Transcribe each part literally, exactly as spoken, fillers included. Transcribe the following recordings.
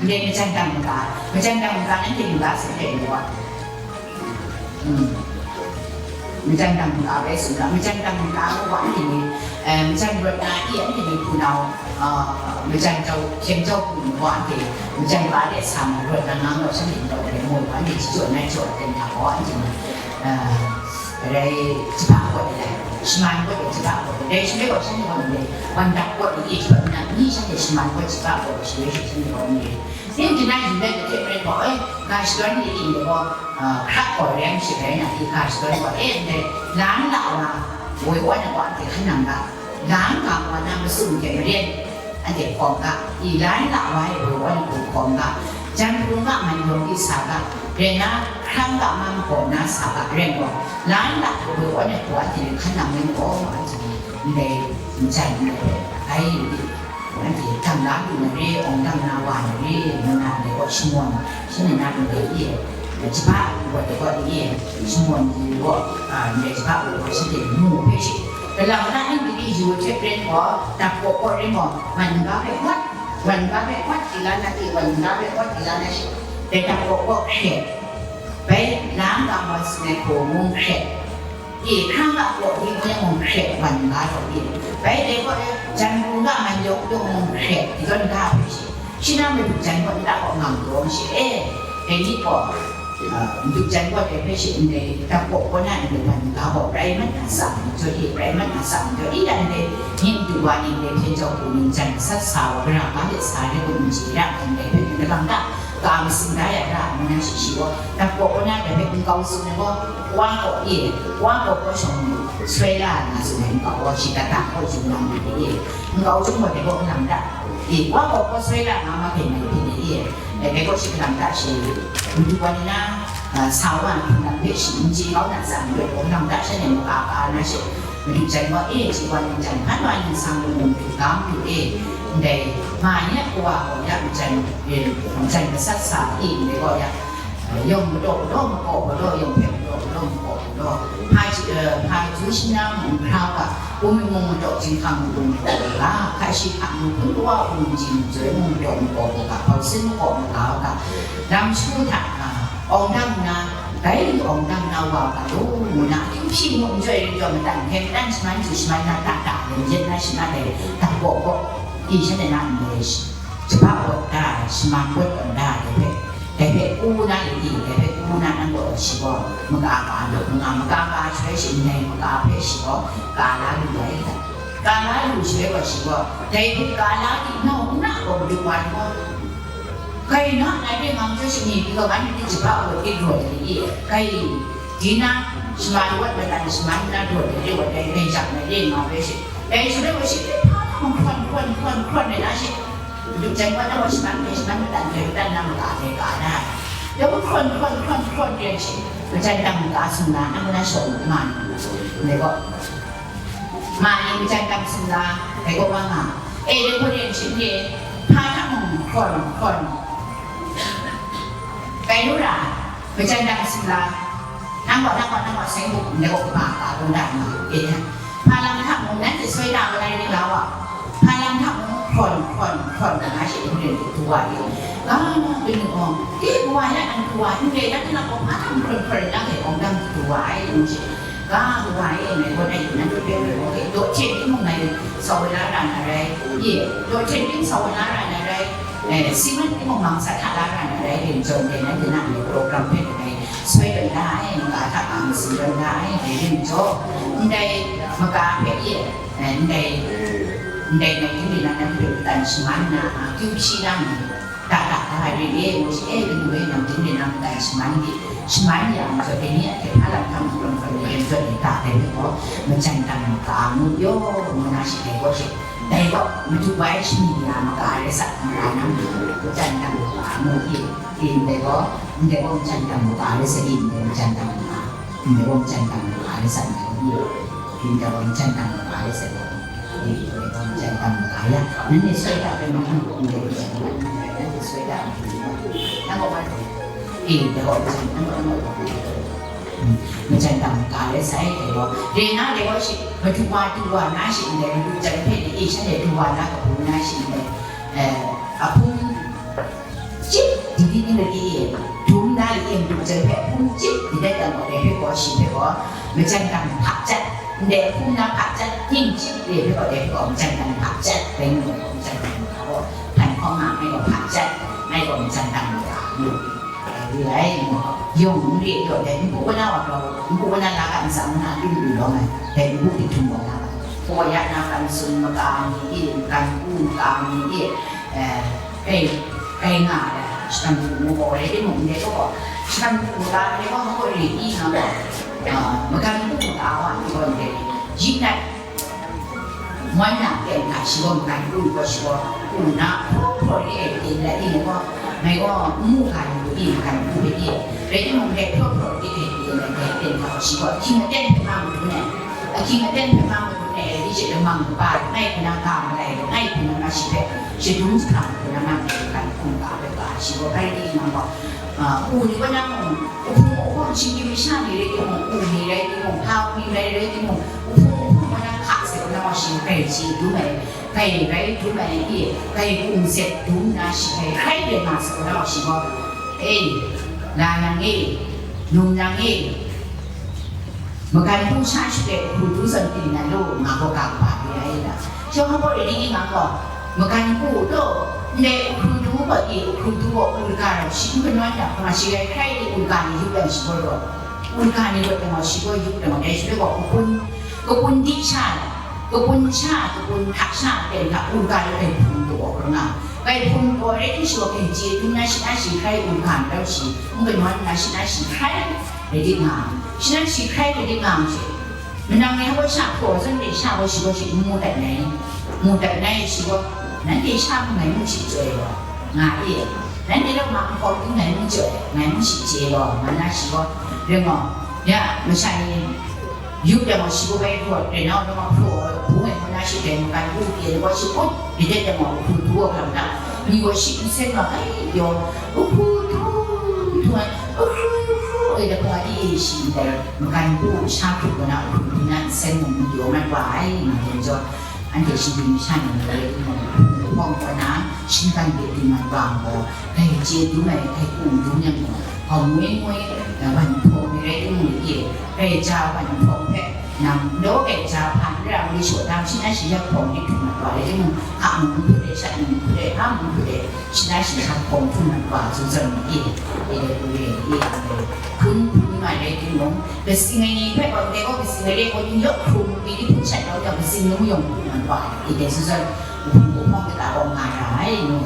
Ndai majan dang maga, majan dang maga nanhte lu la sai hte lu wa. Hmm. Majan dang maga bai tsun ga, majan dang maga wa anhte ni, eh, majan rawt na i anhte ni hpunau, ah, majan jau, hpyen jau hpu ni wa anhte, majan ba de sa ma rawt na ngang gaw shanhte ni gaw de moi wa anhte jaw na jaw de na gaw anhte ni, eh, Rai jahpa kawt ni lai, shaman kawt ni jahpa kawt ni, dai shaloi gaw shanhte gaw ndai, wan dap kawt ni e jahpa ni, shanhte shaman kawt jahpa kawt ni shaloi shi shanhte gaw ndai. Ning di na yin dai hte rai gaw, e, ga shadawn ni yin dai gaw, ah, hkrak gaw rai n shing rai na, i ga shadawn gaw, e, ndai, lan la wa, woi wan ai wa, ndai hkan nang ga, Lang ga wa na masum hte maren, anhte hkawm ga, i lai la wa ai woi wan hku hkawm ga, jan hpung ga man yawng di sa ga, rai na, hkrang ga man hkaw na sa ga, rai gaw, lai la hku woi wan ai hku anhte hkan nang rai gaw, anhte ndai njan ndai ai, anhte dang la lu na re, awng dang na wa na re, ngu na ndai gaw shangun, shanhte na ndai e, jahpa wa de gaw ni e, shangun yu gaw, a, ndai jahpa wa gaw shanhte mu hpe shi, Galang na ning gari yu hte ren gaw, dap kaw kaw ren gaw, wan ga hpe hkawt, wan ga hpe hkawt, di la na e, wan ga hpe hkawt, di la na shi, dai dap kaw kaw hkret. Bai, lam ga ma si ai hku mung hkret. E, hkrang ga kaw di mung hkret, wan ga taw e. Bai, dai gaw, jan ru ga man yawng yawng mung hkret, di zawn ga hpe shi. Shi na madu jan gaw nta gaw ngang dawng she e, dai ni gaw, a, madu jan gaw dai hpe she ndai dap gaw gaw na ndai wan ga gaw rai mat na tsam jaw e, rai mat na tsam jaw e, ya ndai ni madu wa ni ndai hpyen jau hku ningjan gasat sa wa, gara ga let sa re kun n chye ra, ndai hpe mada bang da, ka masin da ya ra, ngu na shi shi gaw, dap gaw gaw na dai hpe nkau tsun ai gaw, wa gaw e, wa gaw gaw shawng soi la na tsun ai nkau gaw, shi dat da gaw yu na ndai e, nkau chyum gaw dai gaw n lam da. E, wa gaw gaw soi la nga ma hpe mai hpyi ni e, dai gaw shi hkalam da shi, madu wa ni na, a, sa wa ni hkalam hpe shi n chye kau na tsam, gaw hkalam da sha ni maka ka na shi, madu jan gaw, e, chye wa ni jan, hkan wa ning sang lu mung du ga madu e, ndai, nga ni a kawa gaw ya majan, e, majan gasat sa e, ndai gaw ya, Yawng madaw madaw makaw madaw, yawng hpe madaw madaw makaw madaw. Hpa ji, eh, hpa ju shanang mung hkra ga, bungli mung madaw, jinghkang mung madaw ga, hka shi hka nu hpun kawa hpun ji mung joi mung madaw makaw ga, hpau sin makaw makaw ga, lam shu hta, ah, awng dang na, bai awng dang na wa ga lu, ngu na, akyu hpyi mung joi rin jaw matan, hkyen matan shaman ju shaman na ta ta, len jen na shi na dai, dang gaw gaw, i shanhte na ndai shi. Jahpa wat da ai, shaman wat tawn da ai, dai hpe, dai hpe u na li, dai hpe u na nang gaw shi gaw, maka ka lu, nga maka ka shaloi shi ndai maka hpe shi gaw, ka la lu ai hta. Ka la lu shaloi gaw shi gaw, dai hpe ka la di nau n na gaw madu wa gaw, kai na, ngai hpe ngang jaw shani, gaw ngai myit ni jahpa wat di raw ai li, kai, Di na, shaman wat matan shaman na daw de re wa dai, dai jang na re nga bai shi. Dai shaloi wa shi hpa hta mung hkrawn, hkrawn, hkrawn, hkrawn rai na shi. Madu jan wa na wa shaman re, shaman matan re, matan na maka re ka na. Dai wa hkrawn, hkrawn, hkrawn, hkrawn re shi. Majan dang maka sung na, na ma na shawng ma ni. Dai gaw, ma ni majan dang sung na, dai gaw wa nga. E, dai gaw re shi re, hpa hta mung hkrawn, hkrawn. Kai lu ra, majan dang sung na, Nang gaw, nang gaw, nang gaw, seng buk ndai gaw kaba ka kungdawn nga, e, hpa lam hta mung nanhte soi na malai ring la wa, hpa lam hta mung hkrawn, hkrawn, hkrawn, nga shi mungren du wa e, ga na byin gaw, ti kawa ya nang du wa, ndai dan na gaw hpa hta mung hkrawn, hkrawn, nang e awng dang du wa ai, ngu shi, ga du wa e, ngai gaw dai nan du pye ngai gaw, daw hten timung ngai sa wai la ra na rai, ye, daw hten tim sa wai la ra na rai, Eh, si mat timung mang sa hta la ra na rai rim jaw, ndai nanhte na ndai program hpe langai soi tawn da ai, maka hta ka masin tawn da ai, dai rim jaw, ndai maka hpe ye, eh, ndai, ndai ngai htingre na nang hpe matan shaman na, a, kyu hpyi na ni, ta ta da ai rim e, ngu shi, e, kanu e, nang htingre na matan shaman di, shaman yang jaw, dai ni a hte hpa lam hta mung hkrawn hkrawn ni rim jaw, dai ta dai ni gaw, majan dang maka ngu yaw, ngu na shi dai gaw she, Dai gaw, madu bai shani ni a maka rai sa, maka nang, majan dang maka mu i, i ndai gaw, ndai gaw majan dang maka rai sa i, ndai majan dang maka, ndai gaw majan dang maka rai sa, ndai gaw i, i ndai gaw majan dang maka rai sa, i ndai gaw majan dang maka ya. Nanhte soi da bai ma, ndai gaw majan dang maka, nanhte soi da bai ma, nang gaw ma, i ndai gaw majan dang maka, nang gaw ma. Majan dang maka rai sai, dai gaw. Re na dai gaw shi, madu wa du wa na shi ndai, madu jan hpe ni e shanhte du wa na kabu na shi ndai. Eh, ahpung, Dum na li yin du jen hpe hpung chyip di dat yang gaw, dai hpe gaw shi hpe gaw majan dang hpa jat, ndai hpung na hpa jat, ning chyip re hpe gaw, dai hpe gaw majan dang hpa jat, bai ngu gaw majan dang hpa gaw, hpan hkawng nga, ngai gaw hpa jat, ngai gaw majan dang lu ga, lu, lu ai, ngu gaw, yawng n re yaw dai, npu wa na wa gaw, npu wa na la ga ntsa ngu na, lu lu lawm ai, dai npu hpyi htum gaw na ga, gaw ya na, kan sun maka ni e, kan ku maka ni e, eh, Kai, kai nga ai, shinggan hku mu gaw rai timung, ndai gaw, shinggan hku mu ga, ndai gaw, hkawhkawhte i nga gaw, ah, magan hku mu ga wa ni gaw, ndai, ji nat, mwan na ten hta shi gaw, magan hku gaw, shi gaw, hku na, hpraw hpraw ni e, ten lai, ndai gaw, ngai gaw, n mu ga ni, i magan hku hpe i, rai timung, ndai hpraw hpraw ni e, ten lai, ndai ten hta gaw, shi gaw, ahkying aten hpe nga madun ai, ahkying aten hpe nga madun ai, di she lamang kaba, ngai hku na ga malai, ngai hku na nga shi hpe, Shadum jahprang hku na nang hpe kan hkungga ai ga, shi gaw bai di nang gaw, a, u ni wa na mung, uhpung uhpawng shinggyim masha ni rai timung, u ni rai timung, hpa ni rai rai timung, uhpung uhpawng wa na hka sai wa na gaw, shi grai chye dum ai, grai rai dum ai, e, grai kung zet dum na, shi grai hkrai rai nga sai wa na gaw, shi gaw, e, la nang e, num nang e, Magan hku sha shade hkru du zawn pyi na lu, nga gaw ga kaba re ai la. Chyawm hpa gaw rai nang gaw, magan hku taw, ndai hkru du gaw e, hkru du gaw u ga rau shi n kanawn yang, hkra shi rai hkrai de u ga ni yup yang shi gaw rawt. U ga ni rawt yang gaw shi gaw yup yang gaw, dai shi gaw kapun, kapun di sha, kapun sha, kapun hta sha, ten hta u ga ni rai hpung daw gaw nga. Rai hpung daw rai di shi gaw hpe chye dum na shi na shi hkrai u ga ni rau shi, n kanawn na shi na shi hkrai. Rai di nga, shi na shi hkrai rai di nga hte, manang ni hpa sha hpaw zawn de sha gaw shi gaw shi n mu dat nai, mu dat nai shi gaw, nanhte sha hpe ngai mu shi chyoi gaw, nga e, nanhte rau ma nhkaw hpung ngai mu chyoi, ngai mu shi chye gaw, nga na shi gaw, rai gaw, ya, masha ni, yup yang gaw shi gaw bai rawt rai na, rau ma hpraw, bu ngai mu na shi dai magan u pye gaw shi ut, Ide jang gaw, hku du wa hkam na, ni gaw shi nsen ma ai pyaw, hku du, du ai, hku, hku, e da hpa di e shi ndai, magan bu sha hkrup wa na, hku du na nsen mung n pyaw mat wa ai, nga yen jaw, anhte shinggyim masha ni ni rai timung, hpawng wa na, shinggan de di mat wa gaw, dai chye dum ai, dai kung dum yang gaw, hkau ngoi ngoi, wan hpawng ni rai timung ni e, Gaija wan hpawng hpe, nang law gaija hpa n ra, ngwi shaw dang, shi na shi yak hpawng di hkrum mat wa rai timung, hka mung n hput e, shat mung n hput e, hpa mung n hput e, shi na shi yak hpawng hkrum mat wa, tsun zawn ma e, e, e, e, e, hkun hkun nga rai timung, katsing ai ni hpe gaw, ndai gaw katsing ai re gaw, ning yawk hkrum, pyi di hpun shat kau yang, katsing ni mung yawng hkrum mat wa, e, dai tsun zawn, nhpung hpawng kata gaw nga ra ai, ngu,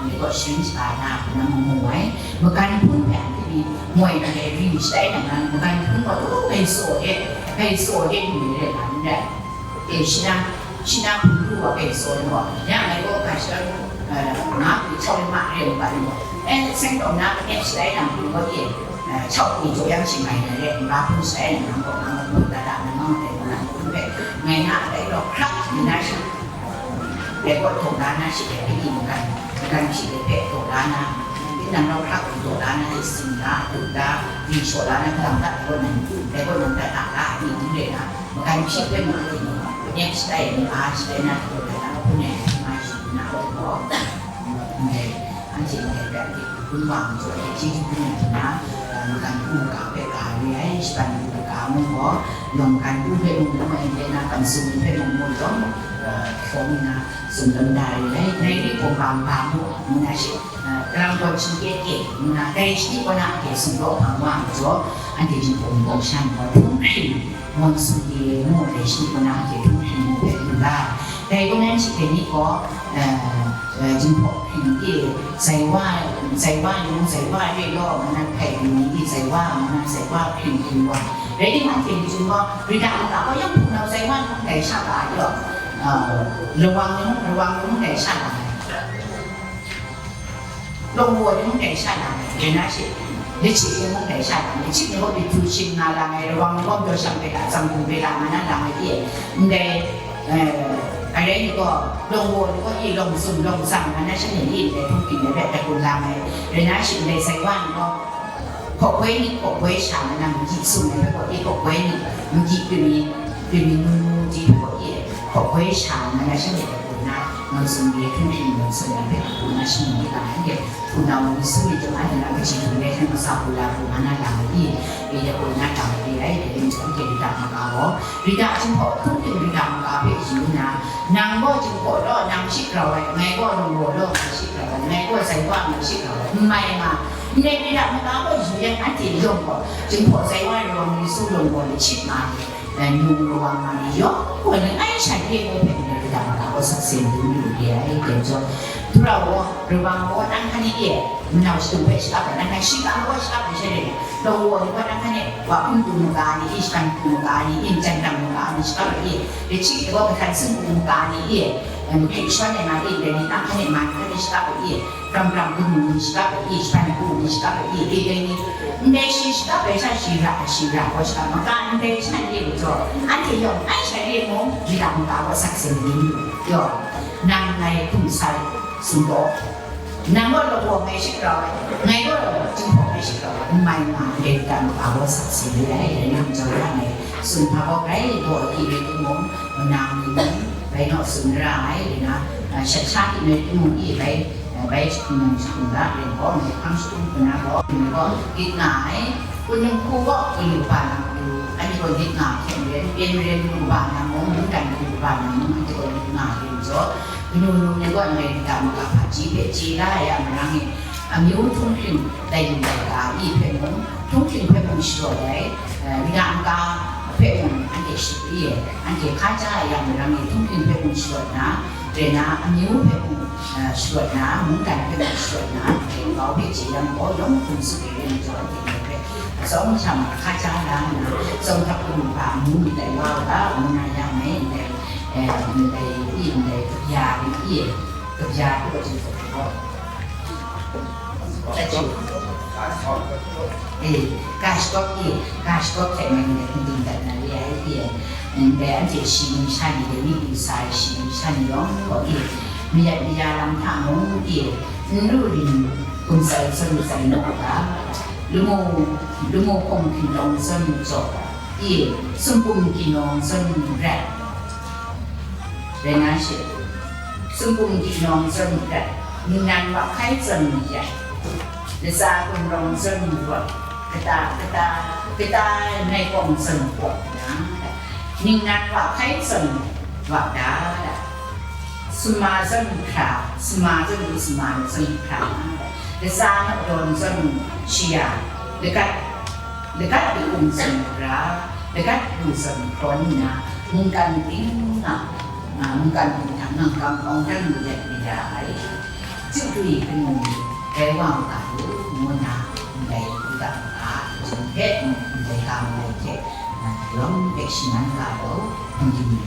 ndai gaw sharin shaga na, hpa na mung mu ai, magan hpun hpe anhte ni, moi na rai ring shatai na nga, magan hpun gaw, u, grai tsaw e, grai tsaw e, lu re na, n rai. E, shi na, shi na hpun lu wa grai tsaw na gaw, ya ngai gaw ga shi, eh, nga hku chau ma re, ma re gaw, e, seng taw na, kanyep shatai na hpun gaw e, eh, chau hku jaw yang shi mai na re, nga hpun shatai na nga gaw, nga hpun da da na, nga hpun da na, hpun hpe, ngai na, dai gaw hkrak, ni na shi, Dai gaw taw la na shi dai hpe i magan, magan shi dai hpe taw la na, tinang rau hkrak hku taw la na, e sing la, dut la, ri shaw la na, hkam dat gaw nan, dai gaw nan dat a la, ni n re na, magan shi hpe ma ai ni, nep shatai ni, a shatai na, taw la na, hpun ai hkrum ai shi na, gaw, ndai, anhte ndai prat hte, Wunpawng jaw e chyeju bungli hpyi na, magan hku ga hpe ga re ai, shaban hku ga mung gaw, yawng magan hku hpe mung, mung ai ndai na, kan sum ni hpe mung, mung yawng, hkawm nna, tsun tam da re ai, dai ni hpawng ga nba mu, ngu na she, kalang gawn shingkye kye, ngu na, dai shani kaw na hte sumdaw hpang wa ai majaw, anhte jinghpaw hpawng sha ni gaw, hpung hkring, Monsoon ni ngu dai shi kaw na hte hpung hkring mu hpe lu la ai. Dai kaw nan shi dai ni gaw, eh, eh, Jinghpaw hpring e, Zaiwa, Zaiwa ni mung Zaiwa re law, ngu na hpai lu ni e, Zaiwa, ngu na Zaiwa hpring hpring wa. Rai timung, anhte ni chyum gaw, Rita mung ga gaw, yawng hpunau Zaiwa ni mung dai sha ga ai law, eh, Lawang ni mung, Lawang ni mung dai sha ga ai. Lawng wa ni mung dai sha lang ai, rai na she, lachyi ni mung dai sha lang ai, lachyi ni gaw, Bethlehem nga lang ai, Lawang ni gaw, Daw Shang Bela, Zanghkung Bela nga na lang ai, e, ndai, eh, arai ni gaw, Lawng wa ni gaw, e, Lawng Sum, Lawng Tsang nga na she ni, e, ndai hpung hkring ni hpe dat gun lang ai, rai na she, ndai Zaiwa ni gaw, hkawk woi nit, hkawk woi sha nga na, magyi sum ai hpe gaw, e, hkawk woi nit, magyi kyu ni, kyu ni ngu ngu di hpe gaw, e, hkawk woi sha nga na she ni dat gun na, Nang sung ye htung hking nang sung yang hpe hku na shing di la ai, hpunau ni sung ni jung ai, na kaji htung rai hkran kasa hku la hku nga na la ai i, e ya hku na la ai i, dai ring chyawm, dai Rita maka gaw, Rita Jinghpaw htung hking Rita maka hpe yu na, nang gaw Jinghpaw law, nang shi grau ai, ngai gaw Lungwaw law, ngai shi grau ai, ngai gaw Saiwa, ngai shi grau ai, n mai nga, ndai Rita maka gaw yu yang anhte yawng gaw, Jinghpaw Saiwa rawng ni sung Lungwaw ni chit nga ai. Nang nung rawang nga ni yawng gaw ni ai sha ye gaw hpe ndai Rita maka gaw sakse dum lu de ai, dai majaw, Dura gaw, Rubang gaw nang hkan ni e, manau shadung hpe shakap ai, nang hkan shingkang gaw shakap ai sha rai, Lungwaw ni gaw nang hkan e, wa hpung hpung maka ni e, shingkang hpung maka ni e, jan dang maka ni shakap ai e, dai hti gaw kahtan sung hpung maka ni e, makrit shawan ai ma e, dai ni nang hkan e man hkan e shakap ai e, Pram pram hpung ni shakap ai i, shingkang hpung ni shakap ai i, dai dai ni, ndai shi shakap ai sha shi ra ai, shi ra gaw shakap, maka ndai sha ye gaw jaw, anhte yawng ai sha ye mung, Rita maka gaw sakse ni yaw, nang ngai hkum sai, sumdaw, nang gaw Lungwaw ngai shi grau ai, ngai gaw Jinghpaw ngai shi grau ai, n mai nga, ndai Rita maka gaw sakse ni ai, dai nang jaw ra ngai, sum hpa gaw grai gaw ai i rai timung, manang ni mung, bai naw sum ra ai, dai na, shat sha hte noi timung i bai, bai hkum nang jahkum ga ren gaw, ngai hpang shakum hku na gaw, ngai gaw git nga ai, kunning hku gaw, galu kaba na galu, anhte gaw git nga hkyen ren, pyen ren galu kaba na mung, mungdan galu kaba na mung, anhte gaw git nga ai ren jaw, kanu num ni gaw ndai Rita maka hpaji hpe chye la ai a marang e, amyu htunghking tai yu ai ga i hpe mung, htunghking hpe mung sharawt ai, Rita maka hpe mung anhte shut i, anhte hkaja ai yang marang e, htunghking hpe mung sharawt na, re na, amyu hpe mung, eh, sharawt na, mungdan hpe mung sharawt na, hte nkau hpe chye yang gaw, yawng hkum tsup ai rai majaw, anhte ngai hpe atsawm htam hkaja la nna, tsawm hkap hkrum hpa amu myit dai wa u ga, ngu na ya nme ndai, eh, ndai i, ndai kabya ni i, kabya hpe gaw chye hkrum gaw. Tachyu. Eh, ga shagawp i, ga shagawp hte ngai ndai hpung ting dat na re ai i, ndai anhte shi ning sha ni, dai ni pyi sa ai shi ning sha ni yawng gaw i, mayat maya lam hta mung i, n lu ring hkum tsai zawn tsai naw ga, lamu, lamu hpawng hkinlawng zawn jaw, i, sumkum kinaw zawn rai. Rai nga she, sumkum kinaw zawn rai, ningnan wa hkai zawn rai, latsa gumrawng zawn rawt, kata, kata, kata nai kawng zawn rawt na, ningnan wa hkai zawn wa da, suma zawn hkra, suma zawn lu suma zawn hkra, latsa madawn zawn shaya, lagat, lagat lu-um zawn ra, lagat lu zawn hkrawn nna, mungkan ting nga, nga, mungkan ting hta ngang kam awng dan lu let maya ai, chyu dwi kanu ni rai wa nga lu, ngu nna, ndai Yuda maka hte hpe, ndai ga malai hte, nga, yawng hpe shaman ga taw, hpung ting ni.